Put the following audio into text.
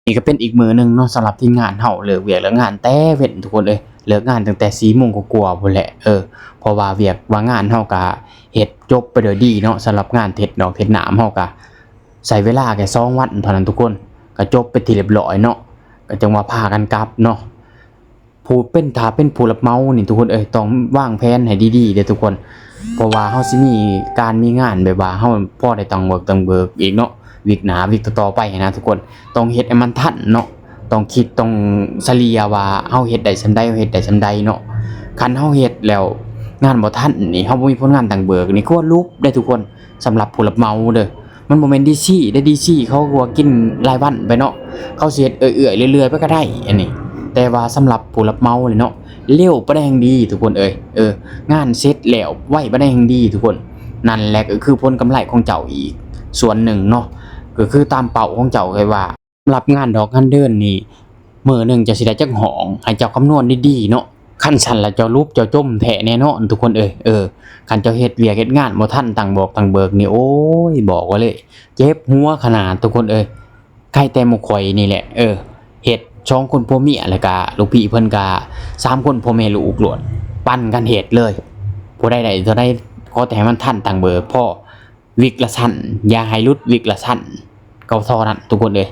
ນີ້ກໍເປັນອີກມື້ໜຶ່ງເນາະ ສຳລັບທີ່ງານເຮົາເລີກວຽກເລີກງານແຕ່ເວັນທຸກຄົນເອີຍ, ເລີກງານຕັ້ງແຕ່ສີ່ໂມງກວ່າໆພຸ້ນແຫຼະ. ເອີ ເພາະວ່າວຽກວ່າງານເຮົາກໍເຮັດຈົບໄປໂດຍດີເນາະ, ສຳລັບງານເຮັດດອກເຮັດໜາມເຮົາກໍໃຊ້ເວລາແຄ່ສອງວັນເທົ່ານັ້ນທຸກຄົນ, ກໍຈົບເປັນທີ່ຮຽບຮ້ອຍເນາະ, ກໍຈັ່ງວ່າພາກັນກັບເນາະ. ຜູ້ເປັນ ຖ້າເປັນຜູ້ຮັບເໝົານີ້ທຸກຄົນເອີຍ ຕ້ອງວາງແຜນໃຫ້ດີໆເດີ້ທຸກຄົນ, ເພາະວ່າເຮົາຊິມີການມີງານແບບວ່າເຮົາພໍໄດ້ຕັ້ງເວີກຕັ້ງເບີກອີກເນາະ, ວິກໜ້າວິກຕໍ່ໆໄປຫັ້ນນະທຸກຄົນ, ຕ້ອງເຮັດໃຫ້ມັນທັນເນາະ, ຕ້ອງຄິດ ຕ້ອງສະເລ່ຍວ່າເຮົາເຮັດໄດ້ສ່ຳໃດ ເຮົາເຮັດໄດ້ສ່ຳໃດເນາະ. ຄັນເຮົາເຮັດແລ້ວງານບໍ່ທັນນີ້ ເຮົາບໍ່ມີຜົນງານຕັ້ງເບີກນີ້ ຄືວ່າຫຼຸບເດ້ທຸກຄົນ, ສຳລັບຜູ້ຮັບເໝົາເດີ້. ມັນບໍ່ແມ່ນ ດີຊີ ເດ້ ດີຊີ ເຂົາກໍວ່າກິນລາຍວັນໄປເນາະ, ເຂົາຊິເຮັດເອື້ອຍໆເລື້ອຍໆໄປກໍໄດ້ອັນນີ້, ແຕ່ວ່າສຳລັບຜູ້ຮັບເໝົານີ້ເນາະ ເລັວປານໃດແຮ່ງດີທຸກຄົນເອີຍ. ເອີ ງານເສັດແລ້ວໄວປານໃດແຮ່ງດີທຸກຄົນ. ນັ້ນແຫຼະກໍຄືຜົນກຳໄລຂອງເຈົ້າອີກສ່ວນໜຶ່ງເນາະ, ກໍຄືຕາມເປົ້າຂອງເຈົ້າ ເອີ້ຍວ່າ ສຳລັບງານດອກງານເດີນນີ້ ມື້ໜຶ່ງເຈົ້າຊິໄດ້ຈັກຫ້ອງ ໃຫ້ເຈົ້າຄຳນວນດີໆເນາະ. ຄັນຊັ້ນລະເຈົ້າຫຼຸບເຈົ້າຈົມແທ້ແນ່ນອນທຸກຄົນເອີຍ. ເອີ ຄັນເຈົ້າເຮັດວຽກເຮັດງານບໍ່ທັນຕັ້ງບອກຕັ້ງເບີກນີ້ ໂອ້ຍ ບອກໄວ້ເລີຍ ເຈັບຫົວຂະໜາດທຸກຄົນເອີຍ. ໄຄແຕ່ໝູ່ຂ້ອຍນີ້ແຫຼະ ເອີ ເຮັດສອງຄົນຜົວເມຍ ແລ້ວກະລູກພີ່ເພິ່ນກະສາມຄົນພໍ່ແມ່ລູກໂລດ ປັນກັນເຮັດເລີຍ, ຜູ້ໃດໄດ້ເທົ່າໃດ ຂໍແຕ່ໃຫ້ມັນທັນຕັ້ງເບີກພໍ, ວິກລະຊັ້ນ ຢ່າໃຫ້ຫຼຸດວິກລະຊັ້ນ ກໍເທົ່ານັ້ນທຸກຄົນເອີຍ.